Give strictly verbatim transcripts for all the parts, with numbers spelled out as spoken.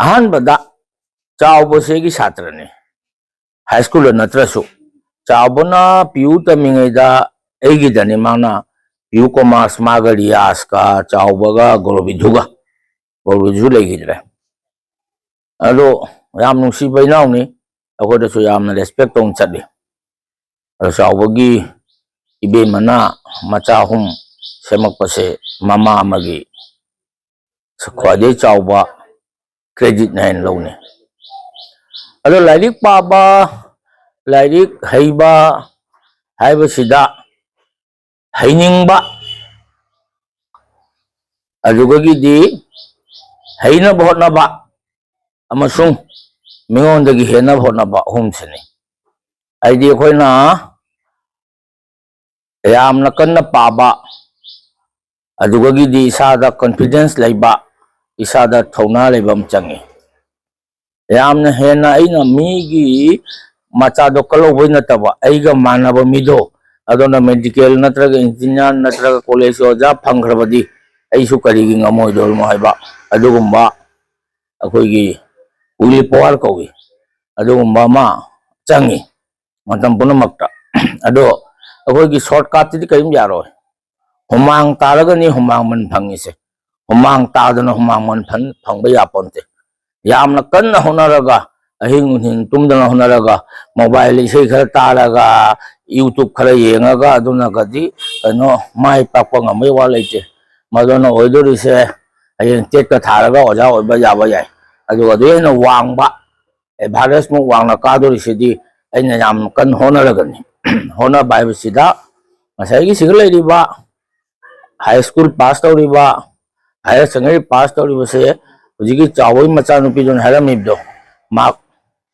ꯑꯍꯥꯟꯕꯗ ꯆꯥꯎꯕꯁꯦ ꯑꯩꯒꯤ ꯁꯥꯇ꯭ꯔꯅꯤ, ꯍꯥꯏ ꯁ꯭ꯀꯨꯜꯗ ꯅꯠꯇ꯭ꯔꯁꯨ꯫ ꯆꯥꯎꯕꯅ ꯄꯤ ꯌꯨ ꯇꯝꯃꯤꯉꯩꯗ ꯑꯩꯒꯤꯗꯅꯤ ꯃꯥꯅ ꯄꯤ ꯌꯨ ꯀꯣꯃꯥꯔꯁ, ꯃꯥꯒ ꯔꯤꯌꯥꯁꯀ, ꯆꯥꯎꯕꯒ ꯒꯣꯔꯣꯕꯤꯙꯨꯒ꯫ ꯒꯣꯔꯣꯕꯤꯙꯨꯁꯨ ꯂꯩꯈꯤꯗ꯭ꯔꯦ꯫ ꯑꯗꯣ ꯌꯥꯝ ꯅꯨꯡꯁꯤꯕ ꯏꯅꯥꯎꯅꯤ, ꯑꯩꯈꯣꯏꯗꯁꯨ ꯌꯥꯝꯅ ꯔꯦꯁꯄꯦꯛ ꯇꯧꯅ ꯆꯠꯂꯤ꯫ ꯑꯗꯣ ꯆꯥꯎꯕꯒꯤ ꯏꯕꯦꯝꯃꯅ ꯃꯆꯥ ꯑꯍꯨꯝ ꯁꯦꯝꯃꯛꯄꯁꯦ ꯃꯃꯥ ꯑꯃꯒꯤ ꯈ꯭ꯋꯥꯏꯗꯒꯤ ꯆꯥꯎꯕ ꯀ꯭ꯔꯦꯗꯤꯠꯅꯦ ꯍꯥꯏꯅ ꯂꯧꯅꯩ꯫ ꯑꯗꯣ ꯂꯥꯏꯔꯤꯛ ꯄꯥꯕ, ꯂꯥꯏꯔꯤꯛ ꯍꯩꯕ ꯍꯥꯏꯕꯁꯤꯗ ꯍꯩꯅꯤꯡꯕ, ꯑꯗꯨꯗꯒꯤꯗꯤ ꯍꯩꯅꯕ ꯍꯣꯠꯅꯕ ꯑꯃꯁꯨꯡ ꯃꯤꯉꯣꯟꯗꯒꯤ ꯍꯦꯟꯅꯕ ꯍꯣꯠꯅꯕ ꯑꯍꯨꯝꯁꯤꯅꯤ꯫ ꯍꯥꯏꯗꯤ ꯑꯩꯈꯣꯏꯅ ꯌꯥꯝꯅ ꯀꯟꯅ ꯄꯥꯕ, ꯑꯗꯨꯗꯒꯤꯗꯤ ꯏꯁꯥꯗ ꯀꯟꯐꯤꯗꯦꯟꯁ ꯂꯩꯕ, ꯏꯁꯥꯗ ꯊꯧꯅꯥ ꯂꯩꯕ ꯑꯃ ꯆꯪꯉꯤ꯫ ꯌꯥꯝꯅ ꯍꯦꯟꯅ ꯑꯩꯅ ꯃꯤꯒꯤ ꯃꯆꯥꯗꯣ ꯀꯜꯍꯧꯕꯩ ꯅꯠꯇꯕ, ꯑꯩꯒ ꯃꯥꯟꯅꯕ ꯃꯤꯗꯣ, ꯑꯗꯨꯅ ꯃꯦꯗꯤꯀꯦꯜ ꯅꯠꯇ꯭ꯔꯒ ꯏꯟꯖꯤꯅꯤꯌꯥꯔ ꯅꯠꯇ꯭ꯔꯒ ꯀꯣꯂꯦꯖꯀꯤ ꯑꯣꯖꯥ ꯐꯪꯈ꯭ꯔꯕꯗꯤ ꯑꯩꯁꯨ ꯀꯔꯤꯒꯤ ꯉꯝꯃꯣꯏꯗꯣꯔꯤꯅꯣ ꯍꯥꯏꯕ ꯑꯗꯨꯒꯨꯝꯕ ꯑꯩꯈꯣꯏꯒꯤ ꯋꯤꯜ ꯄꯋꯥꯔ ꯀꯧꯏ, ꯑꯗꯨꯒꯨꯝꯕ ꯑꯃ ꯆꯪꯉꯤ ꯃꯇꯝ ꯄꯨꯝꯅꯃꯛꯇ꯫ ꯑꯗꯣ ꯑꯩꯈꯣꯏꯒꯤ ꯁꯣꯔꯠꯀꯠꯇꯗꯤ ꯀꯔꯤꯝ ꯌꯥꯔꯣꯏ꯫ ꯍꯨꯃꯥꯡ ꯇꯥꯔꯒꯅꯤ ꯍꯨꯃꯥꯡ ꯃꯟ ꯐꯪꯉꯤꯁꯦ꯫ ꯍꯨꯃꯥꯡ ꯇꯥꯗꯅ ꯍꯨꯃꯥꯡ ꯃꯟ ꯐꯪ-, ꯐꯪꯕ ꯌꯥꯄꯣꯟꯇꯦ꯫ ꯌꯥꯝꯅ ꯀꯟꯅ ꯍꯣꯠꯅꯔꯒ, ꯑꯍꯤꯡ ꯅꯨꯡꯊꯤꯜ ꯇꯨꯝꯗꯅ ꯍꯣꯠꯅꯔꯒ, ꯃꯣꯕꯥꯏꯜ ꯏꯁꯩ ꯈꯔ ꯇꯥꯔꯒ, YouTube ꯈꯔ ꯌꯦꯡꯉꯒ, ꯑꯗꯨꯅꯒꯗꯤ ꯀꯩꯅꯣ ꯃꯥꯏ ꯄꯥꯛꯄ ꯉꯝꯕꯒꯤ ꯋꯥ ꯂꯩꯇꯦ꯫ ꯃꯗꯨꯅ ꯑꯣꯏꯗꯣꯔꯤꯁꯦ ꯍꯌꯦꯡ ꯇꯦꯠꯀ ꯊꯥꯔꯒ ꯑꯣꯖꯥ ꯑꯣꯏꯕ ꯌꯥꯕ ꯌꯥꯏ꯫ ꯑꯗꯨꯒ ꯑꯗꯨ ꯍꯦꯟꯅ ꯋꯥꯡꯕ ꯑꯦꯚꯔꯦꯖꯃꯨꯛ ꯋꯥꯡꯅ ꯀꯥꯗꯣꯔꯤꯁꯤꯗꯤ ꯑꯩꯅ ꯌꯥꯝ ꯀꯟꯅ ꯍꯣꯠꯅꯔꯒꯅꯤ꯫ ꯍꯣꯠꯅꯕ ꯍꯥꯏꯕꯁꯤꯗ ꯉꯁꯥꯏꯒꯤ ꯁꯤꯗ ꯂꯩꯔꯤꯕ ꯍꯥꯏ ꯁ꯭ꯀꯨꯜ ꯄꯥꯁ ꯇꯧꯔꯤꯕ, ꯍꯥꯌꯔ ꯁꯦꯀꯦꯟꯗꯔꯤ ꯄꯥꯁ ꯇꯧꯔꯤꯕꯁꯦ ꯍꯧꯖꯤꯛꯀꯤ ꯆꯥꯎꯕꯒꯤ ꯃꯆꯥꯅꯨꯄꯤꯗꯨꯅ ꯍꯥꯏꯔꯝꯃꯤꯕꯗꯣ, ꯃꯥꯔꯛ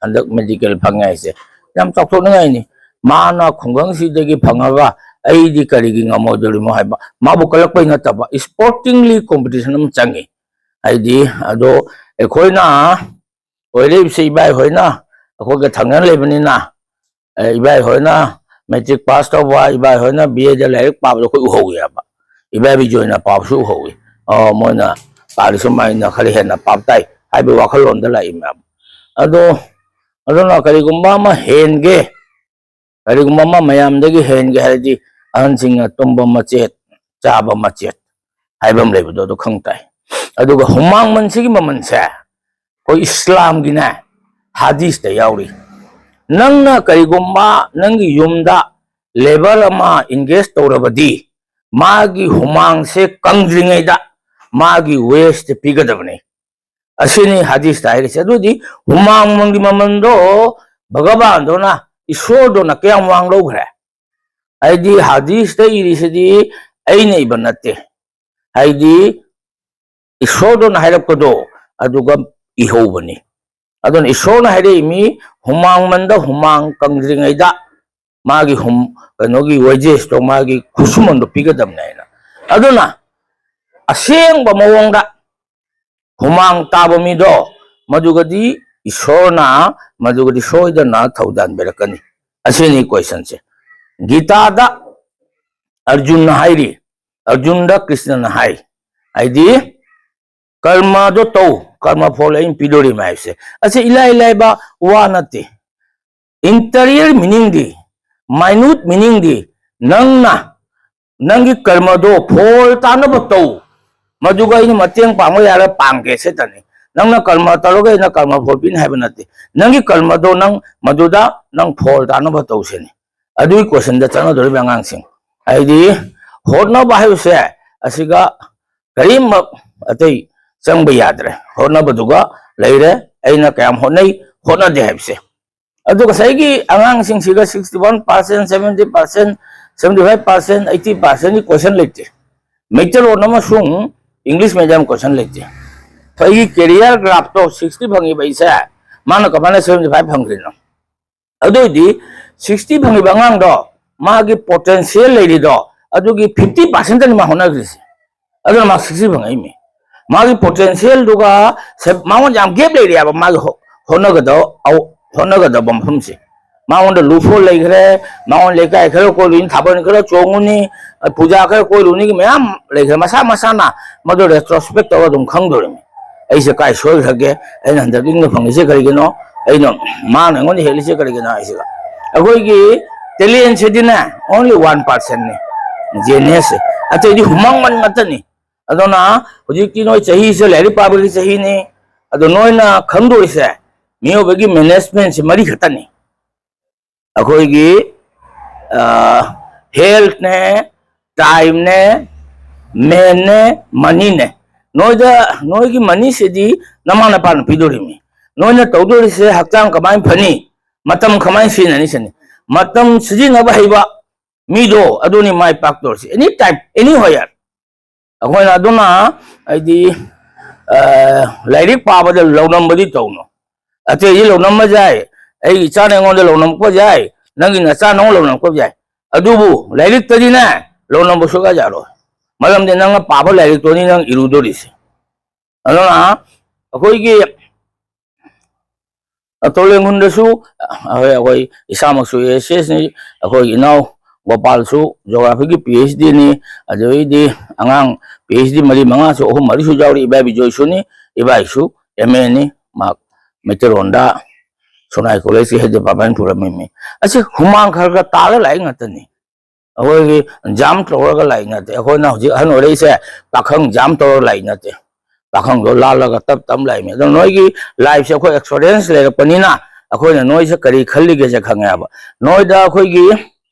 ꯍꯟꯗꯛ ꯃꯦꯗꯤꯀꯦꯜ ꯐꯪꯉꯦ ꯍꯥꯏꯁꯦ ꯌꯥꯝ ꯆꯥꯎꯊꯣꯛꯅꯤꯡꯉꯥꯏꯅꯤ꯫ ꯃꯥꯅ ꯈꯨꯡꯒꯪꯁꯤꯗꯒꯤ ꯐꯪꯉꯒ ꯑꯩꯗꯤ ꯀꯔꯤꯒꯤ ꯉꯝꯃꯣꯏꯗꯣꯔꯤꯃꯣ ꯍꯥꯏꯕ, ꯃꯥꯕꯨ ꯀꯜꯂꯛꯄꯩ ꯅꯠꯇꯕ, ꯏꯁꯄꯣꯔꯇꯤꯡꯂꯤ ꯀꯣꯝꯄꯤꯇꯤꯁꯟ ꯑꯃ ꯆꯪꯉꯤ꯫ ꯍꯥꯏꯗꯤ ꯑꯗꯣ ꯑꯩꯈꯣꯏꯅ ꯑꯣꯏꯔꯛꯏꯕꯁꯤ ꯏꯕꯥꯏ ꯍꯣꯏꯅ ꯑꯩꯈꯣꯏꯒ ꯊꯪꯅꯅ ꯂꯩꯕꯅꯤꯅ, ꯑꯦ, ꯏꯕꯥꯏ ꯍꯣꯏꯅ ꯃꯦꯇ꯭ꯔꯤꯛ ꯄꯥꯁ ꯇꯧꯕ, ꯏꯕꯥꯏ ꯍꯣꯏꯅ ꯕꯤ ꯑꯦꯗ ꯂꯥꯏꯔꯤꯛ ꯄꯥꯕꯗꯣ ꯑꯩꯈꯣꯏ ꯎꯍꯧꯋꯦꯕ꯫ ꯏꯕꯥꯏ ꯕꯤꯖꯣꯏꯅ ꯄꯥꯕꯁꯨ ꯎꯍꯧꯋꯤ꯫ ꯑꯣ, ꯃꯣꯏꯅ ꯄꯥꯔꯤꯁꯨ ꯃꯥꯏꯅ ꯈꯔ ꯍꯦꯟꯅ ꯄꯥꯕ ꯇꯥꯏ꯫ ꯍꯥꯏꯕ ꯋꯥꯈꯜꯂꯣꯟꯗ ꯂꯥꯛꯏ ꯃꯌꯥꯝ꯫ ꯑꯗꯣ, ꯑꯗꯨꯅ ꯀꯔꯤꯒꯨꯝꯕ ꯑꯃ ꯍꯦꯟꯒꯦ, ꯀꯔꯤꯒꯨꯝꯕ ꯑꯃ ꯃꯌꯥꯝꯗꯒꯤ ꯍꯦꯟꯒꯦ ꯍꯥꯏꯔꯗꯤ, ꯑꯍꯟꯁꯤꯡꯅ ꯇꯨꯝꯕ ꯃꯆꯦꯠ, ꯆꯥꯕ ꯃꯆꯦꯠ ꯍꯥꯏꯕ ꯑꯃ ꯂꯩꯕꯗꯣ, ꯑꯗꯨ ꯈꯪ ꯇꯥꯏ꯫ ꯑꯗꯨꯒ ꯍꯨꯃꯥꯡꯃꯟꯁꯤꯒꯤ ꯃꯃꯜꯁꯦ ꯑꯩꯈꯣꯏ ꯏꯁꯂꯥꯝꯒꯤꯅꯦ, ꯍꯥꯗꯤꯁꯇ ꯌꯥꯎꯔꯤ꯫ ꯅꯪꯅ ꯀꯔꯤꯒꯨꯝꯕ ꯅꯪꯒꯤ ꯌꯨꯝꯗ ꯂꯦꯕꯔ ꯑꯃ ꯏꯟꯒꯦꯖ ꯇꯧꯔꯕꯗꯤ, ꯃꯥꯒꯤ ꯍꯨꯃꯥꯡꯁꯦ ꯀꯪꯗ꯭ꯔꯤꯉꯩꯗ ꯃꯥꯒꯤ ꯋꯦꯖꯇ ꯄꯤꯒꯗꯕꯅꯤ꯫ ꯑꯁꯤꯅꯤ ꯍꯥꯗꯤꯁꯇ ꯍꯥꯏꯔꯤꯁꯦ꯫ ꯑꯗꯨꯗꯤ ꯍꯨꯃꯥꯡꯃꯟꯒꯤ ꯃꯃꯜꯗꯣ ꯚꯒꯕꯥꯟꯗꯨꯅ, ꯏꯁꯣꯔꯗꯨꯅ ꯀꯌꯥꯝ ꯋꯥꯡ ꯂꯧꯈ꯭ꯔꯦ? ꯍꯥꯏꯗꯤ ꯍꯥꯗꯤꯁꯇ ꯏꯔꯤꯁꯤꯗꯤ ꯑꯩꯅ ꯏꯕ ꯅꯠꯇꯦ, ꯍꯥꯏꯗꯤ ꯏꯁꯣꯔꯗꯨꯅ ꯍꯥꯏꯔꯛꯄꯗꯣ ꯑꯗꯨꯒ ꯏꯍꯧꯕꯅꯤ꯫ ꯑꯗꯨꯅ ꯏꯁꯣꯔꯅ ꯍꯥꯏꯔꯛꯏ ꯃꯤ, ꯍꯨꯃꯥꯡꯃꯟꯗ ꯍꯨꯃꯥꯡ ꯀꯪꯗ꯭ꯔꯤꯉꯩꯗ ꯃꯥꯒꯤ ꯍꯨꯝ-, ꯀꯩꯅꯣꯒꯤ ꯋꯦꯖꯦꯁꯇꯣ, ꯃꯥꯒꯤ ꯈꯨꯠꯁꯨꯃꯟꯗꯣ ꯄꯤꯒꯗꯕꯅꯦ ꯍꯥꯏꯅ꯫ ꯑꯗꯨꯅ ꯑꯁꯦꯡꯕ ꯃꯑꯣꯡꯗ ꯍꯨꯃꯥꯡ ꯇꯥꯕ ꯃꯤꯗꯣ, ꯃꯗꯨꯒꯗꯤ ꯏꯁꯣꯔꯅ, ꯃꯗꯨꯒꯗꯤ ꯁꯣꯏꯗꯅ ꯊꯧꯖꯥꯟꯕꯤꯔꯛꯀꯅꯤ꯫ ꯑꯁꯤꯅꯤ ꯀꯣꯏꯁꯟꯁꯦ꯫ ꯒꯤꯇꯥꯗ ꯑꯔꯖꯨꯟꯅ ꯍꯥꯏꯔꯤ, ꯑꯔꯖꯨꯟꯗ ꯀ꯭ꯔꯤꯁꯅꯅ ꯍꯥꯏ, ꯍꯥꯏꯗꯤ ꯀꯔꯃꯗꯣ ꯇꯧ, ꯀꯔꯃ ꯐꯣꯜ ꯑꯩꯅ ꯄꯤꯗꯣꯔꯤꯃꯦ ꯍꯥꯏꯕꯁꯦ꯫ ꯑꯁꯤ ꯏꯂꯥꯏ ꯂꯥꯏꯕ ꯋꯥ ꯅꯠꯇꯦ꯫ ꯏꯟꯇꯔꯤꯌꯔ ꯃꯤꯅꯤꯡꯗꯤ, ꯃꯥꯏꯅ꯭ꯌꯨꯠ ꯃꯤꯅꯤꯡꯗꯤ, ꯅꯪꯅ ꯅꯪꯒꯤ ꯀꯔꯃꯗꯣ ꯐꯣꯜ ꯇꯥꯅꯕ ꯇꯧ, ꯃꯗꯨꯒ ꯑꯩꯅ ꯃꯇꯦꯡ ꯄꯥꯡꯕ ꯌꯥꯔ ꯄꯥꯡꯒꯦ ꯁꯤꯇꯅꯤ꯫ ꯅꯪꯅ ꯀꯔꯃ ꯇꯧꯔꯒ ꯑꯩꯅ ꯀꯔꯃ ꯐꯣꯜ ꯄꯤꯅꯤ ꯍꯥꯏꯕ ꯅꯠꯇꯦ꯫ ꯅꯪꯒꯤ ꯀꯔꯃꯗꯣ ꯅꯪ ꯃꯗꯨꯗ ꯅꯪ ꯐꯣꯜ ꯇꯥꯅꯕ ꯇꯧꯁꯤꯅꯤ꯫ ꯑꯗꯨꯒꯤ ꯀꯣꯏꯁꯟꯗ ꯆꯪꯒꯗꯧꯔꯤꯕ ꯑꯉꯥꯡꯁꯤꯡ ꯍꯥꯏꯗꯤ, ꯍꯣꯠꯅꯕ ꯍꯥꯏꯕꯁꯦ ꯑꯁꯤꯒ ꯀꯔꯤꯃꯛ ꯑꯇꯩ ꯆꯪꯕ ꯌꯥꯗ꯭ꯔꯦ꯫ ꯍꯣꯠꯅꯕꯗꯨꯒ ꯂꯩꯔꯦ, ꯑꯩꯅ ꯀꯌꯥꯝ ꯍꯣꯠꯅꯩ, ꯍꯣꯠꯅꯗꯦ ꯍꯥꯏꯕꯁꯦ꯫ ꯑꯗꯨ ꯉꯁꯥꯏꯒꯤ ꯑꯉꯥꯡꯁꯤꯡꯁꯤꯒ sixty one percent, seventy percent, seventy five percent, eighty percent ꯀꯤ ꯀꯣꯏꯁꯟ ꯂꯩꯇꯦ꯫ ꯃꯩꯇꯩꯂꯣꯟ ꯑꯃꯁꯨꯡ ꯏꯪꯂꯤꯁ ꯃꯦꯗꯤꯌꯝ ꯀꯣꯏꯁꯟ ꯂꯩꯇꯦ꯫ ꯑꯩꯒꯤ ꯀꯦꯔꯤꯌꯔ ꯒ꯭ꯔꯥꯐꯇꯣ sixty ꯐꯪꯉꯤꯕ ꯑꯩꯁꯦ, ꯃꯥꯅ ꯀꯃꯥꯏꯅ seventy five ꯐꯪꯈ꯭ꯔꯤꯅꯣ? ꯑꯗꯨ ꯑꯣꯏꯗꯤ sixty ꯐꯪꯉꯤꯕ ꯑꯉꯥꯡꯗꯣ, ꯃꯥꯒꯤ ꯄꯣꯇꯦꯟꯁꯤꯌꯦꯜ ꯂꯩꯔꯤꯗꯣ, ꯑꯗꯨꯒꯤ fifty percent ꯇꯅꯤ ꯃꯥ ꯍꯣꯠꯅꯈ꯭ꯔꯤꯁꯦ꯫ ꯑꯗꯨꯅ ꯃꯥ sixty ꯐꯪꯉꯛꯏꯃꯤ꯫ ꯃꯥꯒꯤ ꯄꯣꯇꯦꯟꯁꯤꯌꯦꯜꯗꯨꯒ ꯁꯦ-, ꯃꯉꯣꯟꯗ ꯌꯥꯝ ꯒꯦꯞ ꯂꯩꯔꯤꯑꯕ ꯃꯥꯒꯤ ꯍꯣ-, ꯍꯣꯠꯅꯒꯗꯕ, ꯑꯧ-, ꯍꯣꯠꯅꯒꯗꯕ ꯃꯐꯝꯁꯦ꯫ ꯃꯉꯣꯟꯗ ꯂꯨꯐꯣꯜ ꯂꯩꯈ꯭ꯔꯦ, ꯃꯉꯣꯟꯗ ꯂꯩꯀꯥꯏ ꯈꯔ ꯀꯣꯏꯔꯨꯅꯤ, ꯊꯥꯕꯜ ꯈꯔ ꯆꯣꯡꯉꯨꯅꯤ, ꯄꯨꯖꯥ ꯈꯔ ꯀꯣꯏꯔꯨꯅꯤꯒꯤ ꯃꯌꯥꯝ ꯂꯩꯈ꯭ꯔꯦ꯫ ꯃꯁꯥ ꯃꯁꯥꯅ ꯃꯗꯨ ꯔꯦꯇ꯭ꯔꯣꯁꯄꯦꯛ ꯇꯧꯔꯒ ꯑꯗꯨꯝ ꯈꯪꯗꯣꯔꯤꯃꯤ꯫ ꯑꯩꯁꯦ ꯀꯥꯏ ꯁꯣꯏꯈ꯭ꯔꯒꯦ? ꯑꯩꯅ ꯍꯟꯗꯛ ꯏꯪꯅ ꯐꯪꯉꯤꯁꯦ ꯀꯔꯤꯒꯤꯅꯣ? ꯑꯩꯅ, ꯃꯥꯅ ꯑꯩꯉꯣꯟꯗ ꯍꯦꯜꯂꯤꯁꯦ ꯀꯔꯤꯒꯤꯅꯣ ꯍꯥꯏꯁꯤꯒ? ꯑꯩꯈꯣꯏꯒꯤ talentꯁꯤꯗꯤꯅꯦ, only one percentꯅꯤ, geniusꯁꯦ꯫ ꯑꯇꯩꯗꯤ ꯍꯨꯃꯥꯡꯃꯟ ꯉꯥꯛꯇꯅꯤ꯫ ꯑꯗꯨꯅ ꯍꯧꯖꯤꯛꯇꯤ ꯅꯣꯏ ꯆꯍꯤꯁꯦ ꯂꯥꯏꯔꯤꯛ ꯄꯥꯕꯒꯤ ꯆꯍꯤꯅꯤ꯫ ꯑꯗꯣ ꯅꯣꯏꯅ ꯈꯪꯗꯣꯏꯁꯦ ꯃꯤꯑꯣꯏꯕꯒꯤ managementꯁꯦ ꯃꯔꯤ ꯈꯛꯇꯅꯤ꯫ ꯑꯩꯈꯣꯏꯒꯤ, ꯑ, healthꯅꯦ, timeꯅꯦ, manꯅꯦ, moneyꯅꯦ꯫ ꯅꯣꯏꯗ, ꯅꯣꯏꯒꯤ moneyꯁꯤꯗꯤ ꯅꯃꯥ ꯅꯄꯥꯅ ꯄꯤꯗꯣꯔꯤꯕꯅꯤ꯫ ꯅꯣꯏꯅ ꯇꯧꯗꯣꯔꯤꯁꯦ ꯍꯛꯆꯥꯡ ꯀꯃꯥꯏꯅ ꯐꯅꯤ, ꯃꯇꯝ ꯀꯃꯥꯏꯅ ꯁꯤꯖꯤꯟꯅꯅꯤ ꯁꯤꯅꯤ꯫ ꯃꯇꯝ ꯁꯤꯖꯤꯟꯅꯕ ꯍꯩꯕ ꯃꯤꯗꯣ ꯑꯗꯨꯅꯤ ꯃꯥꯏ ꯄꯥꯛꯇꯧꯔꯤꯁꯦ, any time, anywhere꯫ ꯑꯩꯈꯣꯏꯅ ꯑꯗꯨꯅ, ꯍꯥꯏꯗꯤ, ꯑ, ꯂꯥꯏꯔꯤꯛ ꯄꯥꯕꯗ ꯂꯧꯅꯝꯕꯗꯤ ꯇꯧꯅꯨ꯫ ꯑꯇꯩꯗꯤ ꯂꯧꯅꯝꯕ ꯌꯥꯏ, ꯑꯩꯒꯤ ꯏꯆꯥꯅ ꯑꯩꯉꯣꯟꯗ ꯂꯧꯅꯝꯃꯛꯄ ꯌꯥꯏ, ꯅꯪꯒꯤ ꯅꯆꯥ ꯅꯪꯉꯣꯟꯗ ꯂꯧꯅꯝꯃꯛꯄ ꯌꯥꯏ, ꯑꯗꯨꯕꯨ ꯂꯥꯏꯔꯤꯛꯇꯗꯤꯅꯦ ꯂꯧꯅꯝꯕ ꯁꯨꯡꯌꯥ ꯌꯥꯔꯣꯏ꯫ ꯃꯔꯝꯗꯤ ꯅꯪꯅ ꯄꯥꯕ ꯂꯥꯏꯔꯤꯛꯇꯨꯅꯤ ꯅꯪ ꯏꯔꯨꯗꯣꯔꯤꯁꯦ꯫ ꯑꯗꯨꯅ ꯑꯩꯈꯣꯏꯒꯤ ꯇꯣꯂꯦꯡꯒꯨꯟꯗꯁꯨ, ꯑꯩꯈꯣꯏ, ꯑꯩꯈꯣꯏ ꯏꯁꯥꯃꯛꯁꯨ ASSꯅꯤ, ꯑꯩꯈꯣꯏ ꯏꯅꯥꯎ ꯒꯣꯄꯥꯜꯁꯨ geographyꯒꯤ PhDꯅꯤ, ꯑꯗꯨꯗꯩꯗꯤ ꯑꯉꯥꯡ PhD ꯃꯔꯤ ꯃꯉꯥꯁꯨ, ꯑꯍꯨꯝ ꯃꯔꯤꯁꯨ ꯌꯥꯎꯔꯤ, ꯏꯕꯥꯏ ꯕꯤꯖꯣꯏꯁꯨꯅꯤ, ꯏꯕꯥꯏꯁꯨ MAꯅꯤ, ꯃꯍꯥꯛ ꯃꯩꯇꯩꯔꯣꯟꯗ ꯁꯣꯅꯥꯏ collegeꯀꯤ head department ꯄꯨꯔꯝꯃꯤꯃꯤ꯫ ꯑꯁꯤ ꯍꯨꯃꯥꯡ ꯈꯔ ꯈꯔ ꯇꯥꯔꯒ ꯂꯥꯛꯏ ꯉꯥꯛꯇꯅꯤ꯫ ꯑꯩꯈꯣꯏꯒꯤ jump ꯇꯧꯔꯒ ꯂꯥꯛꯏ ꯅꯠꯇꯦ꯫ ꯑꯩꯈꯣꯏꯅ ꯍꯧꯖꯤꯛ ꯑꯍꯟ ꯑꯣꯏꯔꯛꯏꯁꯦ ꯄꯥꯈꯪ jump ꯇꯧꯔꯒ ꯂꯥꯛꯏ ꯅꯠꯇꯦ꯫ ꯄꯥꯈꯪꯗꯣ ꯂꯥꯜꯂꯒ ꯇꯞ ꯇꯞ ꯂꯥꯛꯏꯅꯤ꯫ ꯑꯗꯣ ꯅꯣꯏꯒꯤ lifeꯁꯦ ꯑꯩꯈꯣꯏ experience ꯂꯩꯔꯛꯄꯅꯤꯅ ꯑꯩꯈꯣꯏꯅ ꯅꯣꯏꯁꯦ ꯀꯔꯤ ꯈꯜꯂꯤꯒꯦꯁꯦ ꯈꯪꯉꯦꯕ꯫ ꯅꯣꯏꯗ ꯑꯩꯈꯣꯏꯒꯤ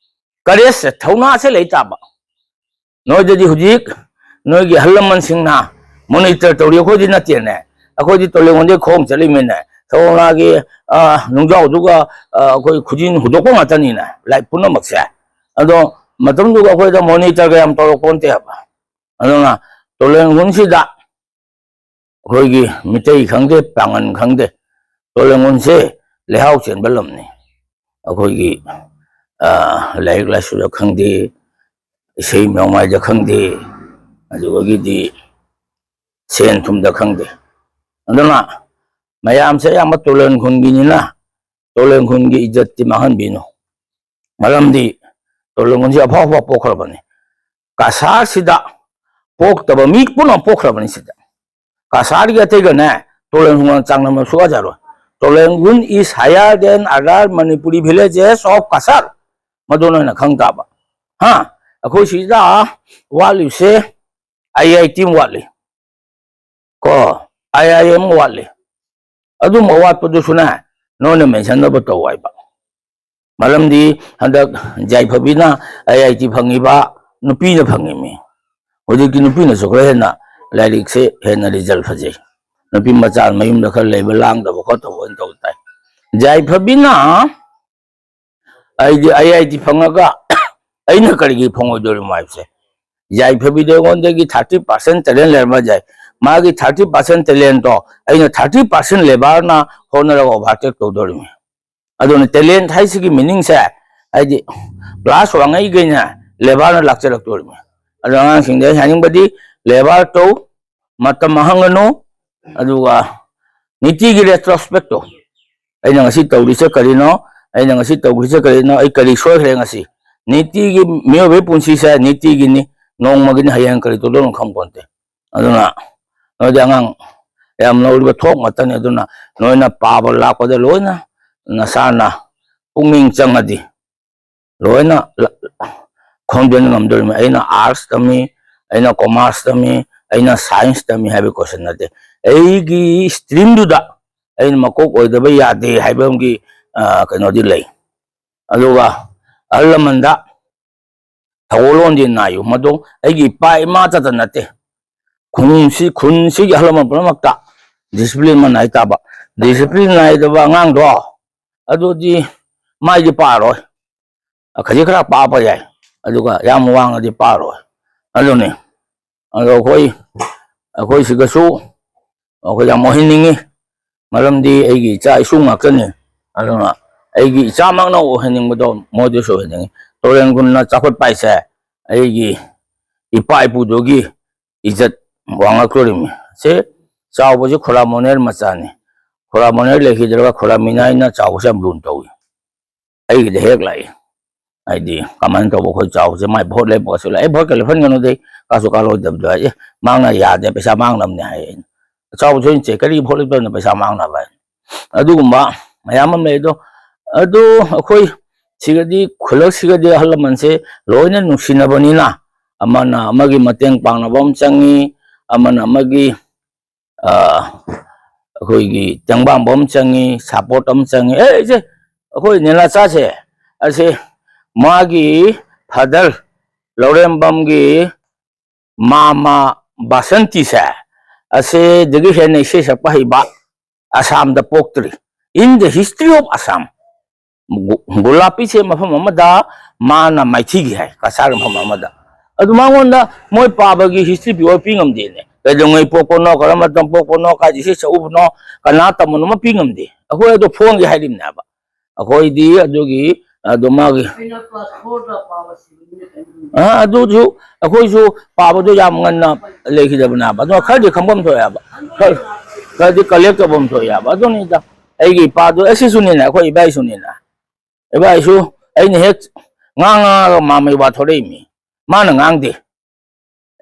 courageꯁꯦ, ꯊꯧꯅꯥꯁꯦ ꯂꯩ ꯇꯥꯕ꯫ ꯅꯣꯏꯗꯗꯤ ꯍꯧꯖꯤꯛ ꯅꯣꯏꯒꯤ ꯑꯍꯜ ꯂꯃꯟꯁꯤꯡꯅ monitor ꯇꯧꯔꯤ, ꯑꯩꯈꯣꯏꯗꯤ ꯅꯠꯇꯦꯅꯦ꯫ ꯑꯩꯈꯣꯏꯗꯤ ꯇꯣꯂꯦꯡꯉꯣꯟꯗꯩ ꯈꯣꯡ ꯆꯠꯂꯤꯃꯤꯅꯦ꯫ ꯁꯣꯝꯂꯥꯒꯤ, ꯑ, ꯅꯨꯡꯖꯥꯎꯗꯨꯒ, ꯑ, ꯑꯩꯈꯣꯏ ꯈꯨꯖꯤꯟ ꯍꯨꯗꯣꯛꯄ ꯉꯥꯛꯇꯅꯤꯅꯦ, life ꯄꯨꯝꯅꯃꯛꯁꯦ꯫ ꯑꯗꯣ ꯃꯇꯝꯗꯨꯒ ꯑꯩꯈꯣꯏꯗ monitorꯒ ꯌꯥꯝ ꯇꯧꯔꯛꯄ ꯅꯠꯇꯦꯕ꯫ ꯑꯗꯨꯅ ꯇꯣꯂꯦꯡꯒꯨꯟꯁꯤꯗ ꯑꯩꯈꯣꯏꯒꯤ ꯃꯤꯇꯩ ꯈꯪꯗꯦ, ꯄꯥꯡꯒꯟ ꯈꯪꯗꯦ, ꯇꯣꯂꯦꯡꯒꯨꯟꯁꯦ ꯂꯩꯍꯥꯎ ꯆꯦꯟꯕ ꯂꯝꯅꯤ꯫ ꯑꯩꯈꯣꯏꯒꯤ, ꯑ, ꯂꯥꯏꯔꯤꯛ ꯂꯥꯏꯁꯨꯗ ꯈꯪꯗꯦ, ꯏꯁꯩ ꯅꯣꯡꯃꯥꯏꯗ ꯈꯪꯗꯦ, ꯑꯗꯨꯗꯒꯤꯗꯤ ꯁꯦꯟ ꯊꯨꯝꯗ ꯈꯪꯗꯦ꯫ ꯑꯗꯨꯅ ꯃꯌꯥꯝꯁꯦ ꯑꯌꯥꯝꯕ ꯇꯣꯂꯦꯟ ꯈꯨꯟꯒꯤꯅꯤꯅ ꯇꯣꯂꯦꯟ ꯈꯨꯟꯒꯤ ꯏꯖꯠꯇꯤ ꯃꯥꯡꯍꯟꯕꯤꯅꯨ꯫ ꯃꯔꯝꯗꯤ ꯇꯣꯂꯦꯟ ꯈꯨꯟꯁꯤ ꯑꯐꯥꯎ ꯑꯐꯥꯎ ꯄꯣꯛꯈ꯭ꯔꯕꯅꯤ꯫ ꯀꯁꯥꯔꯁꯤꯗ ꯄꯣꯛꯇꯕ ꯃꯤ ꯄꯨꯝꯅꯃꯛ ꯄꯣꯛꯈ꯭ꯔꯕꯅꯤ ꯁꯤꯗ꯫ ꯀꯁꯥꯔꯒꯤ ꯑꯇꯩꯒꯅꯦ ꯇꯣꯂꯦꯟ ꯍꯨꯡꯒ ꯆꯥꯡꯗꯝꯅꯕ ꯁꯨꯛꯌꯥ ꯌꯥꯔꯣꯏ꯫ Tolengun is higher than other Manipuri villages of Kasar꯫ ꯃꯗꯨ ꯅꯣꯏꯅ ꯈꯪ ꯇꯥꯕ꯫ ꯍꯥ? ꯑꯩꯈꯣꯏ ꯁꯤꯗ ꯋꯥꯠꯂꯤꯕꯁꯦ ꯑꯥꯏ ꯑꯥꯏ ꯇꯤ ꯑꯃ ꯋꯥꯠꯂꯤ, ꯀꯣ, ꯑꯥꯏ ꯑꯥꯏ ꯑꯦꯝ ꯑꯃ ꯋꯥꯠꯂꯤ꯫ ꯑꯗꯨꯝꯕ ꯑꯋꯥꯠꯄꯗꯨꯁꯨꯅꯦ ꯅꯣꯏꯅ ꯃꯦꯟꯁꯟꯅꯕ ꯇꯧ ꯍꯥꯏꯕ꯫ ꯃꯔꯝꯗꯤ ꯍꯟꯗꯛ ꯌꯥꯏꯐꯕꯤꯅ ꯑꯥꯏ ꯑꯥꯏ ꯇꯤ ꯐꯪꯉꯤꯕ ꯅꯨꯄꯤꯅ ꯐꯪꯉꯤꯃꯤ꯫ ꯍꯧꯖꯤꯛꯇꯤ ꯅꯨꯄꯤꯅꯁꯨ ꯈꯔ ꯍꯦꯟꯅ ꯂꯥꯏꯔꯤꯛꯁꯦ ꯍꯦꯟꯅ ꯔꯤꯖꯜ ꯐꯖꯩ꯫ ꯅꯨꯄꯤ ꯃꯆꯥ ꯃꯌꯨꯝꯗ ꯈꯔ ꯂꯩꯕ, ꯂꯥꯡꯗꯕ ꯈꯣꯠꯇꯕ ꯑꯣꯏꯅ ꯇꯧ ꯇꯥꯏ꯫ ꯌꯥꯏꯐꯕꯤꯅ ꯑꯩꯗꯤ ꯑꯥꯏ ꯑꯥꯏ ꯇꯤ ꯐꯪꯉꯒ ꯑꯩꯅ ꯀꯔꯤꯒꯤ ꯐꯪꯉꯣꯏꯗꯣꯔꯤꯃꯣ ꯍꯥꯏꯕꯁꯦ꯫ ꯌꯥꯏꯐꯕꯤꯗ ꯑꯩꯉꯣꯟꯗꯒꯤ thirty percent talent ꯂꯩꯔꯝꯕ ꯌꯥꯏ꯫ ꯃꯥꯒꯤ thirty percent talentꯇꯣ ꯑꯩꯅ thirty percent labourꯅ ꯍꯣꯠꯅꯔꯒ overtake ꯇꯧꯗꯣꯔꯤꯃꯤ꯫ ꯑꯗꯨꯅ talent ꯍꯥꯏꯁꯤꯒꯤ meaningꯁꯦ, ꯍꯥꯏꯗꯤ class ꯋꯥꯡꯉꯩꯈꯩꯅ labourꯅ ꯂꯥꯛꯆꯔꯛꯇꯣꯔꯤꯃꯤ꯫ ꯑꯗꯣ ꯑꯉꯥꯡꯁꯤꯡꯗ ꯑꯩ ꯍꯥꯏꯅꯤꯡꯕꯗꯤ, labour ꯇꯧ, ꯃꯇꯝ ꯃꯥꯡꯍꯟꯒꯅꯨ, ꯑꯗꯨꯒ ꯅꯤꯇꯤꯒꯤ retrospectꯇꯣ, ꯑꯩꯅ ꯉꯁꯤ ꯇꯧꯔꯤꯁꯦ ꯀꯔꯤꯅꯣ, ꯑꯩꯅ ꯉꯁꯤ ꯇꯧꯔꯤꯁꯦ ꯀꯔꯤꯅꯣ, ꯑꯩ ꯀꯔꯤ ꯁꯣꯏꯈ꯭ꯔꯦ ꯉꯁꯤ? ꯅꯤꯇꯤꯒꯤ ꯃꯤꯑꯣꯏꯕꯒꯤ ꯄꯨꯟꯁꯤꯁꯦ ꯅꯤꯇꯤꯒꯤꯅꯤ, ꯅꯣꯡꯃꯒꯤꯅꯤ, ꯍꯌꯦꯡ ꯀꯔꯤ ꯇꯧꯗꯣꯏꯅꯣ ꯈꯪꯄꯣꯟꯇꯦ꯫ ꯑꯗꯨꯅ ꯅꯣꯏꯗꯤ ꯑꯉꯥꯡ ꯌꯥꯝ ꯅꯧꯔꯤꯕ ꯊꯣꯛ ꯉꯥꯛꯇꯅꯤ꯫ ꯑꯗꯨꯅ ꯅꯣꯏꯅ ꯄꯥꯕ ꯂꯥꯛꯄꯗ ꯂꯣꯏꯅ ꯅꯁꯥꯅ ꯄꯨꯛꯅꯤꯡ ꯆꯪꯉꯗꯤ ꯂꯣꯏꯅ ꯂ-, ꯈꯣꯝꯖꯤꯟ ꯉꯝꯗꯣꯔꯤꯕꯅꯤ꯫ ꯑꯩꯅ arts ꯇꯝꯃꯤ, ꯑꯩꯅ commerce ꯇꯝꯃꯤ, ꯑꯩꯅ science ꯇꯝꯃꯤ ꯍꯥꯏꯕ question ꯅꯠꯇꯦ꯫ ꯑꯩꯒꯤ streamꯗꯨꯗ ꯑꯩꯅ ꯃꯀꯣꯛ ꯑꯣꯏꯗꯕ ꯌꯥꯗꯦ ꯍꯥꯏꯕ ꯑꯃꯒꯤ, ꯑ, ꯀꯩꯅꯣꯗꯤ ꯂꯩ꯫ ꯑꯗꯨꯒ ꯑꯍꯜ ꯂꯃꯟꯗ ꯊꯧꯒꯜꯂꯣꯟꯗꯤ ꯅꯥꯏꯌꯨ꯫ ꯃꯗꯨ ꯑꯩꯒꯤ ꯏꯄꯥ ꯏꯃꯥꯇꯇ ꯅꯠꯇꯦ, ꯈꯨꯟꯁꯤ, ꯈꯨꯟꯁꯤꯒꯤ ꯑꯍꯜ ꯂꯃꯟ ꯄꯨꯝꯅꯃꯛꯇ discipline ꯑꯃ ꯅꯥꯏ ꯇꯥꯕ꯫ Discipline ꯅꯥꯏꯗꯕ ꯑꯉꯥꯡꯗꯣ, ꯑꯗꯨꯗꯤ ꯃꯥꯏꯗꯤ ꯄꯥꯔꯣꯏ꯫ ꯈꯖꯤꯛ ꯈꯔ ꯄꯥꯕ ꯌꯥꯏ, ꯑꯗꯨꯒ ꯌꯥꯝ ꯋꯥꯡꯅꯗꯤ ꯄꯥꯔꯣꯏ꯫ ꯑꯗꯨꯅꯤ꯫ ꯑꯗꯣ ꯑꯩꯈꯣꯏ, ꯑꯩꯈꯣꯏꯁꯤꯒꯁꯨ ꯑꯩꯈꯣꯏ ꯌꯥꯝ ꯑꯣꯏꯍꯟꯅꯤꯡꯉꯤ, ꯃꯔꯝꯗꯤ ꯑꯩꯒꯤ ꯏꯆꯥ ꯏꯁꯨ ꯉꯥꯛꯇꯅꯤ꯫ ꯑꯗꯨꯅ ꯑꯩꯒꯤ ꯏꯆꯥꯃꯛꯅ ꯑꯣꯏꯍꯟꯅꯤꯡꯕꯗꯣ ꯃꯣꯏꯗꯁꯨ ꯑꯣꯏꯍꯟꯅꯤꯡꯉꯤ꯫ ꯇꯣꯔꯦꯟ ꯈꯨꯟꯅ ꯆꯥꯎꯈꯠꯄ ꯍꯥꯏꯁꯦ ꯑꯩꯒꯤ ꯏꯄꯥ ꯏꯄꯨꯗꯨꯒꯤ ꯏꯖꯠ ꯋꯥꯡꯉꯛꯇꯣꯔꯤꯃꯤ꯫ ꯁꯦ ꯆꯥꯎꯕꯁꯦ ꯈꯨꯔꯥ ꯃꯣꯅꯦꯔ ꯃꯆꯥꯅꯤ꯫ ꯈꯨꯔꯥ ꯃꯣꯅꯦꯔ ꯂꯩꯈꯤꯗ꯭ꯔꯒ ꯈꯨꯔꯥ ꯃꯤꯅꯥꯏꯅ ꯆꯥꯎꯕꯁꯦ ꯌꯥꯝ ꯂꯨꯅ ꯇꯧꯏ꯫ ꯑꯩꯒꯤꯗ ꯍꯦꯛ ꯂꯥꯛꯏ꯫ ꯍꯥꯏꯗꯤ ꯀꯃꯥꯏꯅ ꯇꯧꯕ ꯑꯩꯈꯣꯏ ꯆꯥꯎꯕꯁꯦ, ꯃꯥꯏ ꯚꯣꯠ ꯂꯦꯞꯄꯒꯁꯨ ꯂꯥꯛꯑꯦ, "ꯑꯩ ꯚꯣꯠꯀ ꯂꯦꯞꯍꯟꯒꯅꯨꯗꯦ, ꯀꯥꯁꯨ ꯀꯥꯔꯣꯏꯗꯕꯗꯣ", ꯍꯥꯏ꯫ "ꯑꯦ, ꯃꯥꯡꯅ ꯌꯥꯗꯦ, ꯄꯩꯁꯥ ꯃꯥꯡꯅꯕꯅꯦ", ꯍꯥꯏ꯫ ꯑꯩꯅ, ꯑꯆꯥꯎꯕ ꯊꯣꯏꯅ ꯆꯦꯛ ꯀꯔꯤ ꯐꯣꯠꯂꯛꯇꯕꯅ ꯄꯩꯁꯥ ꯃꯥꯡꯅꯕ ꯍꯥꯏ꯫ ꯑꯗꯨꯒꯨꯝꯕ ꯃꯌꯥꯝ ꯑꯃ ꯂꯩ꯫ ꯑꯗꯣ, ꯑꯗꯨ ꯑꯩꯈꯣꯏ ꯁꯤꯒꯗꯤ, ꯈꯨꯜꯂꯛꯁꯤꯒꯗꯤ ꯑꯍꯜ ꯂꯃꯟꯁꯦ ꯂꯣꯏꯅ ꯅꯨꯡꯁꯤꯅꯕꯅꯤꯅ, ꯑꯃꯅ ꯑꯃꯒꯤ ꯃꯇꯦꯡ ꯄꯥꯡꯅꯕ ꯑꯃ ꯆꯪꯉꯤ, ꯑꯃꯅ ꯑꯃꯒꯤ, ꯑ, ꯑꯩꯈꯣꯏꯒꯤ ꯇꯦꯡꯕꯥꯡꯕ ꯑꯃ ꯆꯪꯉꯤ, ꯁꯞꯄꯣꯔꯠ ꯑꯃ ꯆꯪꯉꯤ꯫ ꯑꯦ, ꯏꯆꯦ, ꯑꯩꯈꯣꯏ ꯅꯦꯂꯥꯆꯥꯁꯦ, ꯑꯁꯦ ꯃꯥꯒꯤ ꯐꯥꯗꯔ ꯂꯧꯔꯦꯝꯕꯝꯒꯤ ꯃꯥꯃ ꯕꯥꯁꯟꯇꯤꯁꯦ, ꯑꯁꯤꯗꯒꯤ ꯍꯦꯟꯅ ꯏꯁꯩ ꯁꯛꯄ ꯍꯩꯕ ꯑꯁꯥꯝꯗ ꯄꯣꯛꯇ꯭ꯔꯤ꯫ In the history of Assam, ꯒꯨ-, ꯒꯨꯂꯥꯄꯤꯁꯦ ꯃꯐꯝ ꯑꯃꯗ ꯃꯥꯅ ꯃꯥꯏꯊꯤꯈꯤ ꯍꯥꯏ, ꯀꯁꯥꯔ ꯃꯐꯝ ꯑꯃꯗ꯫ ꯑꯗꯨ ꯃꯉꯣꯟꯗ ꯃꯣꯏ ꯄꯥꯕꯒꯤ history ꯄꯤꯌꯣ ꯄꯤ ꯉꯝꯗꯦꯅꯦ꯫ ꯀꯩꯗꯧꯉꯩ ꯄꯣꯛꯄꯅꯣ, ꯀꯔꯝꯕ ꯃꯇꯝ ꯄꯣꯛꯄꯅꯣ, ꯀꯥꯏꯗ ꯏꯁꯩ ꯁꯛꯎꯕꯅꯣ, ꯀꯅꯥ ꯇꯝꯕꯅꯣ ꯑꯃ ꯄꯤ ꯉꯝꯗꯦ꯫ ꯑꯩꯈꯣꯏ ꯑꯗꯣ ꯐꯣꯡꯒꯦ ꯍꯥꯏꯔꯤꯕꯅꯦꯕ꯫ ꯑꯩꯈꯣꯏꯗꯤ ꯑꯗꯨꯒꯤ, ꯑꯗꯨ ꯃꯥꯒꯤ ꯑꯩꯅ class four ꯗ ꯄꯥꯕ ꯁꯤꯕꯅꯤꯅꯦ, ꯀꯩꯅꯣ꯫ ꯑ, ꯑꯗꯨꯁꯨ ꯑꯩꯈꯣꯏꯁꯨ ꯄꯥꯕꯗꯣ ꯌꯥꯝ ꯉꯟꯅ ꯂꯩꯈꯤꯗꯕꯅꯦꯕ꯫ ꯑꯗꯨꯅ ꯈꯔꯗꯤ ꯈꯪꯐꯝ ꯊꯣꯛꯑꯦꯕ꯫ ꯈꯔ-, ꯈꯔꯗꯤ collect ꯇꯧꯐꯝ ꯊꯣꯛꯑꯦꯕ꯫ ꯑꯗꯨꯅꯤꯗ ꯑꯩꯒꯤ ꯏꯄꯥꯗꯣ, ꯑꯦ, ꯁꯤꯁꯨꯅꯤꯅ, ꯑꯩꯈꯣꯏ ꯏꯕꯥꯏꯁꯨꯅꯤꯅ꯫ ꯏꯕꯥꯏꯁꯨ ꯑꯩꯅ ꯍꯦꯛ ꯉꯥꯡ ꯉꯥꯡꯉꯒ ꯃꯥꯃꯩ ꯋꯥꯊꯣꯔꯛꯏꯃꯤ꯫ ꯃꯥꯅ ꯉꯥꯡꯗꯦ꯫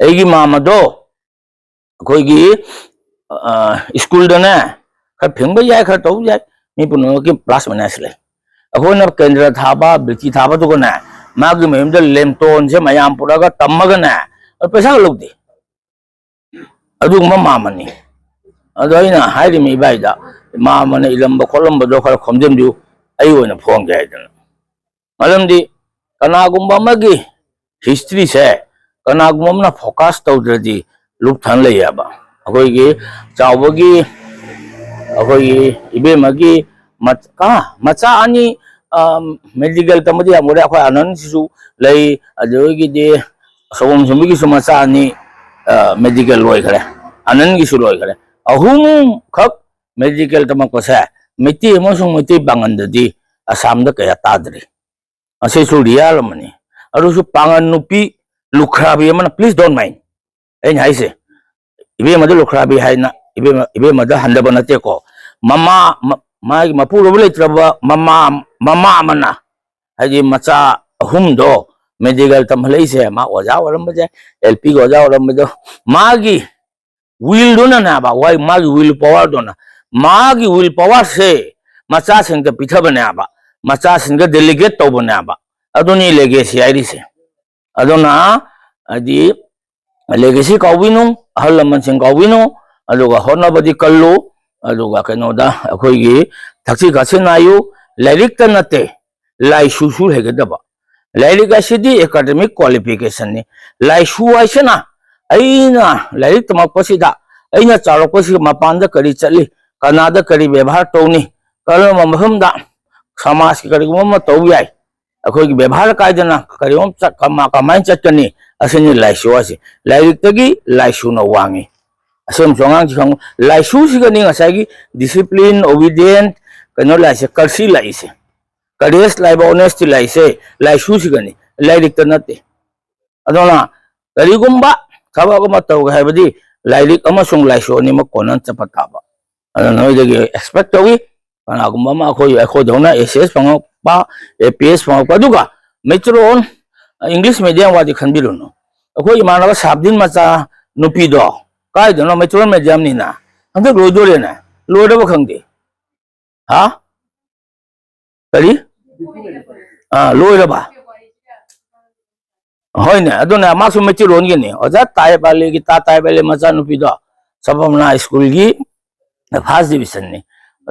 ꯑꯩꯒꯤ ꯃꯥꯃꯗꯣ ꯑꯩꯈꯣꯏꯒꯤ, ꯑ, ꯁ꯭ꯀꯨꯜꯗꯅꯦ, ꯈꯔ ꯐꯤꯡꯕ ꯌꯥꯏ, ꯈꯔ ꯇꯧꯕ ꯌꯥꯏ, ꯃꯤ ꯄꯨꯝꯅꯃꯛꯀꯤ plus minus ꯂꯩ꯫ ꯑꯩꯈꯣꯏꯅ ꯀꯦꯟꯗ꯭ꯔ ꯊꯥꯕ, ꯕ꯭ꯔꯤꯇꯤ ꯊꯥꯕꯗꯨꯒꯅꯦ, ꯃꯥꯒꯤ ꯃꯌꯨꯝꯗ ꯂꯦꯝꯇꯣꯟꯁꯦ ꯃꯌꯥꯝ ꯄꯨꯔꯛꯑꯒ ꯇꯝꯃꯒꯅꯦ, ꯄꯩꯁꯥ ꯂꯧꯗꯦ꯫ ꯑꯗꯨꯒꯨꯝꯕ ꯃꯥꯃꯅꯤ꯫ ꯑꯗꯣ ꯑꯩꯅ ꯍꯥꯏꯔꯤꯕ ꯏꯕꯥꯏꯗ, ꯃꯥꯃꯅ ꯏꯂꯝꯕ ꯈꯣꯠꯂꯝꯕꯗꯣ ꯈꯔ ꯈꯣꯝꯖꯤꯟꯕꯤꯌꯨ, ꯑꯩ ꯑꯣꯏꯅ ꯐꯣꯡꯒꯦ ꯍꯥꯏꯗꯅ꯫ ꯃꯔꯝꯗꯤ ꯀꯅꯥꯒꯨꯝꯕ ꯑꯃꯒꯤ history ꯁꯦ ꯀꯅꯥꯒꯨꯝꯕ ꯑꯃꯅ focus ꯇꯧꯗ꯭ꯔꯗꯤ ꯂꯨꯞꯊꯟ ꯂꯩꯌꯦꯕ꯫ ꯑꯩꯈꯣꯏꯒꯤ ꯆꯥꯎꯕꯒꯤ, ꯑꯩꯈꯣꯏꯒꯤ ꯏꯕꯦꯝꯃꯒꯤ ꯃꯆ-, ꯑ, ꯃꯆꯥ ꯑꯅꯤ, ꯑ, medical ꯇꯝꯕꯗꯤ ꯌꯥꯝ ꯂꯣꯏꯔꯦ꯫ ꯑꯩꯈꯣꯏ ꯑꯅꯟꯁꯤꯁꯨ ꯂꯩ, ꯑꯗꯨꯗꯒꯤꯗꯤ ꯁꯒꯣꯝ ꯁꯨꯝꯕꯒꯤꯁꯨ ꯃꯆꯥ ꯑꯅꯤ, ꯑ, medical ꯂꯣꯏꯈ꯭ꯔꯦ, ꯑꯅꯟꯒꯤꯁꯨ ꯂꯣꯏꯈ꯭ꯔꯦ꯫ ꯑꯍꯨꯝꯈꯛ medical ꯇꯝꯃꯛꯄꯁꯦ ꯃꯩꯇꯩ ꯑꯃꯁꯨꯡ ꯃꯩꯇꯩ ꯄꯥꯉꯟꯗꯗꯤ ꯑꯁꯥꯝꯗ ꯀꯌꯥ ꯇꯥꯗ꯭ꯔꯤ꯫ ꯑꯁꯤꯁꯨ real ꯑꯃꯅꯤ꯫ ꯑꯗꯨꯁꯨ ꯄꯥꯉꯟ ꯅꯨꯄꯤ ꯂꯨꯈ꯭ꯔꯥꯕꯤ ꯑꯃꯅ, please don't mind, ꯑꯩꯅ ꯍꯥꯏꯁꯦ, ꯏꯕꯦꯝꯃꯗ ꯂꯨꯈ꯭ꯔꯥꯕꯤ ꯍꯥꯏꯅ, ꯏꯕꯦꯝꯃ, ꯏꯕꯦꯝꯃꯗ ꯍꯟꯗꯕ ꯅꯠꯇꯦꯀꯣ꯫ ꯃꯃꯥ, ꯃ-, ꯃꯥꯒꯤ ꯃꯄꯨꯔꯣꯏꯕ ꯂꯩꯇ꯭ꯔꯕ ꯃꯃꯥ, ꯃꯃꯥ ꯑꯃꯅ, ꯍꯥꯏꯗꯤ ꯃꯆꯥ ꯑꯍꯨꯝꯗꯣ medical ꯇꯝꯍꯜꯂꯛꯏꯁꯦ, ꯃꯥ ꯑꯣꯖꯥ ꯑꯣꯏꯔꯝꯕꯁꯦ, L P ꯒꯤ ꯑꯣꯖꯥ ꯑꯣꯏꯔꯝꯕꯗꯣ, ꯃꯥꯒꯤ ꯋꯤꯜꯗꯨꯅꯅꯦꯕ, ꯋꯥ-, ꯃꯥꯒꯤ ꯋꯤꯜ ꯄꯋꯥꯔꯗꯨꯅ, ꯃꯥꯒꯤ ꯋꯤꯜ ꯄꯋꯥꯔꯁꯦ ꯃꯆꯥꯁꯤꯡꯗ ꯄꯤꯊꯕꯅꯦꯕ, ꯃꯆꯥꯁꯤꯡꯗ ꯗꯦꯂꯤꯒꯦꯠ ꯇꯧꯕꯅꯦꯕ꯫ ꯑꯗꯨꯅꯤ ꯂꯦꯒꯦꯁꯤ ꯍꯥꯏꯔꯤꯁꯦ꯫ ꯑꯗꯨꯅ ꯍꯥꯏꯗꯤ ꯂꯦꯒꯦꯁꯤ ꯀꯥꯎꯕꯤꯅꯨ, ꯑꯍꯜ ꯂꯃꯟꯁꯤꯡ ꯀꯥꯎꯕꯤꯅꯨ, ꯑꯗꯨꯒ ꯍꯣꯠꯅꯕꯗꯤ ꯀꯜꯂꯨ꯫ ꯑꯗꯨꯒ ꯀꯩꯅꯣꯗ ꯑꯩꯈꯣꯏꯒꯤ ꯊꯛꯁꯤ ꯈꯥꯁꯤ ꯅꯥꯏꯌꯨ, ꯂꯥꯏꯔꯤꯛꯇ ꯅꯠꯇꯦ, ꯂꯥꯏꯁꯨꯁꯨ ꯍꯩꯒꯗꯕ꯫ ꯂꯥꯏꯔꯤꯛ ꯑꯁꯤꯗꯤ ꯑꯦꯀꯥꯗꯃꯤꯛ ꯀ꯭ꯋꯥꯂꯤꯐꯤꯀꯦꯁꯟꯅꯤ꯫ ꯂꯥꯏꯁꯨ ꯍꯥꯏꯁꯤꯅ ꯑꯩꯅ ꯂꯥꯏꯔꯤꯛ ꯇꯝꯃꯛꯄꯁꯤꯗ ꯑꯩꯅ ꯆꯥꯎꯔꯛꯄꯁꯤꯒ ꯃꯄꯥꯟꯗ ꯀꯔꯤ ꯆꯠꯂꯤ, ꯀꯅꯥꯗ ꯀꯔꯤ ꯕꯦꯕꯥꯔ ꯇꯧꯅꯤ, ꯀꯔꯝꯕ ꯃꯐꯝꯗ ꯁꯃꯥꯖꯀꯤ ꯀꯔꯤꯒꯨꯝꯕ ꯑꯃ ꯇꯧꯕ ꯌꯥꯏ, ꯑꯩꯈꯣꯏꯒꯤ ꯕꯦꯕꯥꯔ ꯀꯥꯏꯗꯅ ꯀꯔꯤꯒꯨꯝꯕ ꯆꯠ-, ꯀꯃꯥ-, ꯀꯃꯥꯏꯅ ꯆꯠꯀꯅꯤ, ꯑꯁꯤꯅꯤ ꯂꯥꯏꯁꯨ ꯍꯥꯏꯁꯦ꯫ ꯂꯥꯏꯔꯤꯛꯇꯒꯤ ꯂꯥꯏꯁꯨꯅ ꯋꯥꯡꯉꯤ꯫ ꯑꯁꯦꯡꯕꯁꯨ ꯑꯉꯥꯡꯁꯤ ꯈꯪꯉꯨ꯫ ꯂꯥꯏꯁꯨꯁꯤꯒꯅꯤ ꯉꯁꯥꯏꯒꯤ ꯗꯤꯁꯤꯄ꯭ꯂꯤꯟ, ꯑꯣꯕꯤꯗꯤꯌꯦꯟ, ꯀꯩꯅꯣ ꯂꯥꯛꯏꯁꯦ, ꯀꯔꯁꯤ ꯂꯥꯛꯏꯁꯦ, ꯀꯔꯦꯖ ꯂꯥꯛꯏꯕ, ꯑꯣꯅꯦꯁꯇꯤ ꯂꯥꯛꯏꯁꯦ ꯂꯥꯏꯁꯨꯁꯤꯒꯅꯤ, ꯂꯥꯏꯔꯤꯛꯇ ꯅꯠꯇꯦ꯫ ꯑꯗꯨꯅ ꯀꯔꯤꯒꯨꯝꯕ ꯊꯕꯛ ꯑꯃ ꯇꯧꯒꯦ ꯍꯥꯏꯕꯗꯤ ꯂꯥꯏꯔꯤꯛ ꯑꯃꯁꯨꯡ ꯂꯥꯏꯁꯨ ꯑꯅꯤꯃꯛ ꯀꯣꯟꯅꯅ ꯆꯠꯄ ꯇꯥꯕ꯫ ꯑꯗꯨꯅ ꯅꯣꯏꯗꯒꯤ ꯑꯦꯛꯁꯄꯦꯛ ꯇꯧꯏ꯫ ꯀꯅꯥꯒꯨꯝꯕ ꯑꯃ ꯑꯩꯈꯣꯏ, ꯑꯩꯈꯣꯏꯗꯧꯅ ꯑꯦꯁ ꯑꯦꯁ ꯐꯪꯉꯛꯄ, ꯑꯦ ꯄꯤ ꯑꯦꯁ ꯐꯪꯉꯛꯄ, ꯑꯗꯨꯒ ꯃꯦꯇ꯭ꯔꯣꯟ, ꯏꯪꯂꯤꯁ ꯃꯦꯗꯤꯌꯝ ꯋꯥꯗꯤ ꯈꯟꯕꯤꯔꯨꯅꯨ꯫ ꯑꯩꯈꯣꯏ ꯏꯃꯥꯟꯅꯕ ꯁꯥꯕꯗꯤꯟ ꯃꯆꯥ ꯅꯨꯄꯤꯗꯣ ꯀꯥꯏꯗꯅꯣ ꯃꯦꯇ꯭ꯔꯣꯟ ꯃꯦꯗꯤꯌꯝꯅꯤꯅ ꯍꯟꯗꯛ ꯂꯣꯏꯗꯣꯔꯦꯅꯦ, ꯂꯣꯏꯔꯕ ꯈꯪꯗꯦ꯫ ꯍꯥ? ꯀꯔꯤ? ꯑꯥ, ꯂꯣꯏꯔꯕ? ꯍꯣꯏꯅꯦ, ꯑꯗꯨꯅ ꯃꯥꯁꯨ ꯃꯦꯇ꯭ꯔꯣꯟꯒꯤꯅꯤ꯫ ꯑꯣꯖꯥ ꯇꯥꯏꯕ ꯑꯂꯤꯒꯤ, ꯇꯥ ꯇꯥꯏꯕ ꯑꯂꯤ ꯃꯆꯥꯅꯨꯄꯤꯗꯣ ꯁꯕꯝꯅꯥ ꯁ꯭ꯀꯨꯜꯒꯤ ꯐꯥꯔꯁ ꯗꯤꯕꯤꯖꯟꯅꯤ꯫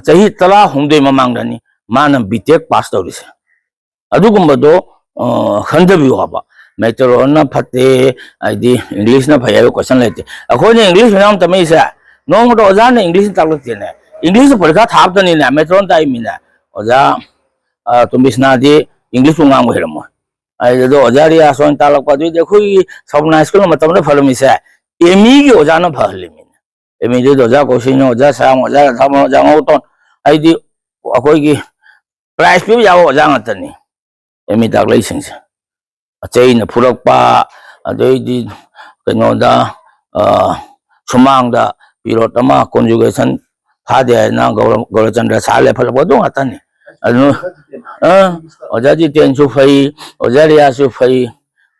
ꯆꯍꯤ ꯇꯔꯥꯍꯨꯝꯗꯣꯏ ꯃꯃꯥꯡꯗꯅꯤ ꯃꯥꯅ ꯕꯤ ꯇꯦꯛ ꯄꯥꯁ ꯇꯧꯔꯤꯁꯦ꯫ ꯑꯗꯨꯒꯨꯝꯕꯗꯣ, ꯑ, ꯈꯟꯊꯕꯤꯌꯨ ꯍꯥꯏꯕ꯫ ꯃꯦꯇ꯭ꯔꯣꯟꯅ ꯐꯠꯇꯦ, ꯍꯥꯏꯗꯤ ꯏꯪꯂꯤꯁꯅ ꯐꯩ ꯍꯥꯏꯕ ꯀꯣꯏꯁꯟ ꯂꯩꯇꯦ꯫ ꯑꯩꯈꯣꯏꯅ ꯏꯪꯂꯤꯁ ꯃꯌꯥꯝ ꯇꯝꯃꯛꯏꯁꯦ, ꯅꯣꯡꯃꯗ ꯑꯣꯖꯥꯅ ꯏꯪꯂꯤꯁ ꯇꯥꯛꯂꯛꯇꯦꯅꯦ꯫ ꯏꯪꯂꯤꯁꯇ ꯄꯔꯤꯈꯥ ꯊꯥꯕꯇꯅꯤꯅꯦ ꯃꯦꯇ꯭ꯔꯣꯟ ꯇꯥꯛꯏꯃꯤꯅꯦ꯫ ꯑꯣꯖꯥ, ꯑ, ꯇꯣꯝꯕꯤꯁꯅꯥꯗꯤ ꯏꯪꯂꯤꯁꯄꯨ ꯉꯥꯡꯕ ꯍꯩꯔꯝꯃꯣꯏ꯫ ꯍꯥꯏꯗꯤ ꯑꯗꯣ ꯑꯣꯖꯥ ꯔꯤꯌꯥꯁ ꯍꯣꯏꯅ ꯇꯥꯛꯂꯛꯄ, ꯑꯗꯨꯏꯗꯤ ꯑꯩꯈꯣꯏꯒꯤ ꯁꯕꯅꯥ ꯁ꯭ꯀꯨꯜ ꯃꯇꯝꯗ ꯐꯔꯝꯃꯤꯁꯦ ꯑꯦꯃꯤꯒꯤ ꯑꯣꯖꯥꯅ ꯐꯍꯜꯂꯤꯃꯤꯅꯦ꯫ ꯑꯦꯃꯤꯗꯨꯗ ꯑꯣꯖꯥ ꯀꯧꯁꯤꯡꯅ, ꯑꯣꯖꯥ ꯁꯥꯌꯥꯝ, ꯑꯣꯖꯥ ꯔꯥꯙꯥꯃꯣꯍꯟ, ꯑꯣꯖꯥ ꯉꯧꯇꯣꯟ, ꯍꯥꯏꯗꯤ ꯑꯩꯈꯣꯏꯒꯤ ꯄ꯭ꯔꯥꯏꯖ ꯄꯤꯕ ꯌꯥꯕ ꯑꯣꯖꯥ ꯉꯥꯛꯇꯅꯤ ꯑꯦꯃꯤ ꯇꯥꯛꯂꯛꯏꯁꯤꯡꯁꯦ꯫ ꯆꯩꯅ ꯐꯨꯔꯛꯄ, ꯑꯗꯩꯗꯤ ꯀꯩꯅꯣꯗ, ꯑ, ꯁꯨꯃꯥꯡꯗ ꯄꯤꯔꯣꯠ ꯑꯃ ꯀꯣꯟꯖꯨꯒꯦꯁꯟ ꯐꯥꯗꯦ ꯍꯥꯏꯅ ꯒꯧꯔ-, ꯒꯧꯔꯆꯟꯗ꯭ꯔ ꯁꯥꯔ ꯂꯦꯞꯍꯜꯂꯛꯄ ꯑꯗꯨ ꯉꯥꯛꯇꯅꯤ꯫ ꯑꯗꯨ, ꯑ, ꯑꯣꯖꯥ ꯖꯤꯇꯦꯟꯁꯨ ꯐꯩ, ꯑꯣꯖꯥ ꯔꯤꯌꯥꯁꯁꯨ ꯐꯩ,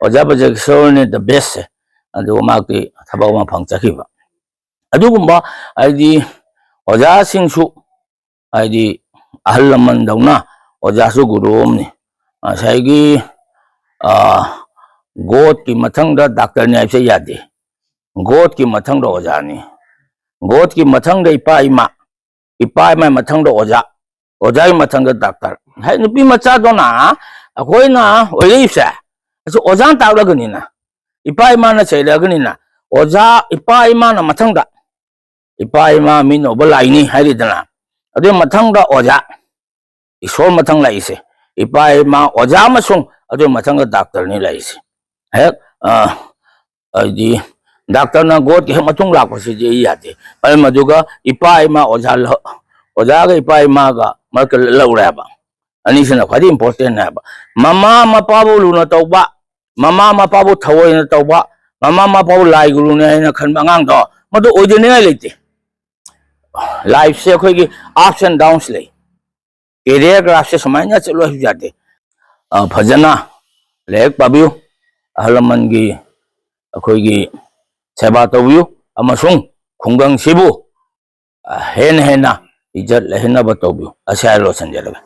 ꯑꯣꯖꯥ ꯕꯖꯀꯤꯁꯣꯔꯅꯤ the bestꯁꯦ꯫ ꯑꯗꯨꯒ ꯃꯍꯥꯛꯇꯤ ꯊꯕꯛ ꯑꯃ ꯐꯪ ꯆꯠꯈꯤꯕ꯫ ꯑꯗꯨꯒꯨꯝꯕ, ꯍꯥꯏꯗꯤ, ꯑꯣꯖꯥꯁꯤꯡꯁꯨ, ꯍꯥꯏꯗꯤ, ꯑꯍꯜ ꯂꯃꯟꯗꯧꯅ ꯑꯣꯖꯥꯁꯨ ꯒꯨꯔꯨ ꯑꯃꯅꯤ꯫ ꯉꯁꯥꯏꯒꯤ, ꯑ, ꯒꯣꯠꯀꯤ ꯃꯊꯪꯗ ꯗꯥꯛꯇꯔꯅꯤ ꯍꯥꯏꯕꯁꯦ ꯌꯥꯗꯦ꯫ ꯒꯣꯠꯀꯤ ꯃꯊꯪꯗ ꯑꯣꯖꯥꯅꯤ꯫ ꯒꯣꯠꯀꯤ ꯃꯊꯪꯗ ꯏꯄꯥ ꯏꯃꯥ, ꯏꯄꯥ ꯏꯃꯥ ꯃꯊꯪꯗ ꯑꯣꯖꯥ, ꯑꯣꯖꯥꯒꯤ ꯃꯊꯪꯗ ꯗꯥꯛꯇꯔ꯫ ꯍꯥꯏ, ꯅꯨꯄꯤ ꯃꯆꯥꯗꯨꯅ ꯑꯩꯈꯣꯏꯅ ꯑꯣꯏꯔꯛꯏꯁꯦ, ꯑꯁꯤ ꯑꯣꯖꯥꯅ ꯇꯥꯛꯂꯒꯅꯤꯅ, ꯏꯄꯥ ꯏꯃꯥꯅ ꯆꯩꯔꯛꯑꯒꯅꯤꯅ, ꯑꯣꯖꯥ, ꯏꯄꯥ ꯏꯃꯥꯅ ꯃꯊꯪꯗ, ꯏꯄꯥ ꯏꯃꯥ ꯃꯤꯠꯅ ꯎꯕ ꯂꯥꯏꯅꯤ ꯍꯥꯏꯔꯤꯗꯅ, ꯑꯗꯨꯒꯤ ꯃꯊꯪꯗ ꯑꯣꯖꯥ, ꯏꯁꯣꯔ ꯃꯊꯪ ꯂꯥꯛꯏꯁꯦ, ꯏꯄꯥ ꯏꯃꯥ ꯑꯣꯖꯥ ꯑꯃꯁꯨꯡ ꯑꯗꯨꯒꯤ ꯃꯊꯪꯗ ꯗꯥꯛꯇꯔꯅꯤ ꯂꯥꯛꯏꯁꯦ꯫ ꯍꯦꯛ, ꯑ, ꯍꯥꯏꯗꯤ, ꯗꯥꯛꯇꯔꯅ ꯒꯣꯠꯀꯤ ꯍꯦꯛ ꯃꯇꯨꯡ ꯂꯥꯛꯄꯁꯤꯗꯤ ꯑꯩ ꯌꯥꯗꯦ꯫ ꯃꯔꯝ ꯑꯗꯨꯒ ꯏꯄꯥ ꯏꯃꯥ ꯑꯣꯖꯥ ꯂ-, ꯑꯣꯖꯥꯒ ꯏꯄꯥ ꯏꯃꯥꯒ ꯃꯔꯛꯇ ꯂꯧꯔꯦꯕ꯫ ꯑꯅꯤꯁꯤꯅ ꯈ꯭ꯋꯥꯏꯗꯒꯤ important ꯍꯥꯏꯕ꯫ ꯃꯃꯥ ꯃꯄꯥꯕꯨ ꯂꯨꯅ ꯇꯧꯕ, ꯃꯃꯥ ꯃꯄꯥꯕꯨ ꯊꯑꯣꯏꯅ ꯇꯧꯕ, ꯃꯃꯥ ꯃꯄꯥꯕꯨ ꯂꯥꯏ ꯒꯨꯔꯨꯅꯦ ꯍꯥꯏꯅ ꯈꯟꯕ ꯑꯉꯥꯡꯗꯣ, ꯃꯗꯨ ꯑꯣꯏꯗꯅꯤꯡꯉꯥꯏ ꯂꯩꯇꯦ꯫ Lifeꯁꯦ ꯑꯩꯈꯣꯏꯒꯤ ups and downs ꯂꯩ꯫ Career graphꯁꯦ ꯁꯨꯃꯥꯏꯅ ꯆꯠꯂꯣ ꯍꯥꯏꯕ ꯌꯥꯗꯦ꯫ ꯑ, ꯐꯖꯅ ꯂꯥꯏꯔꯤꯛ ꯄꯥꯕꯤꯌꯨ, ꯑꯍꯜ ꯂꯃꯟꯒꯤ ꯑꯩꯈꯣꯏꯒꯤ ꯁꯦꯕꯥ ꯇꯧꯕꯤꯌꯨ, ꯑꯃꯁꯨꯡ ꯈꯨꯡꯒꯪꯁꯤꯕꯨ, ꯑ, ꯍꯦꯟꯅ ꯍꯦꯟꯅ ꯏꯖꯠ ꯂꯩꯍꯟꯅꯕ ꯇꯧꯕꯤꯌꯨ꯫ ꯑꯁꯤ ꯍꯥꯏꯔ ꯂꯣꯏꯁꯤꯟꯖꯔꯒꯦ꯫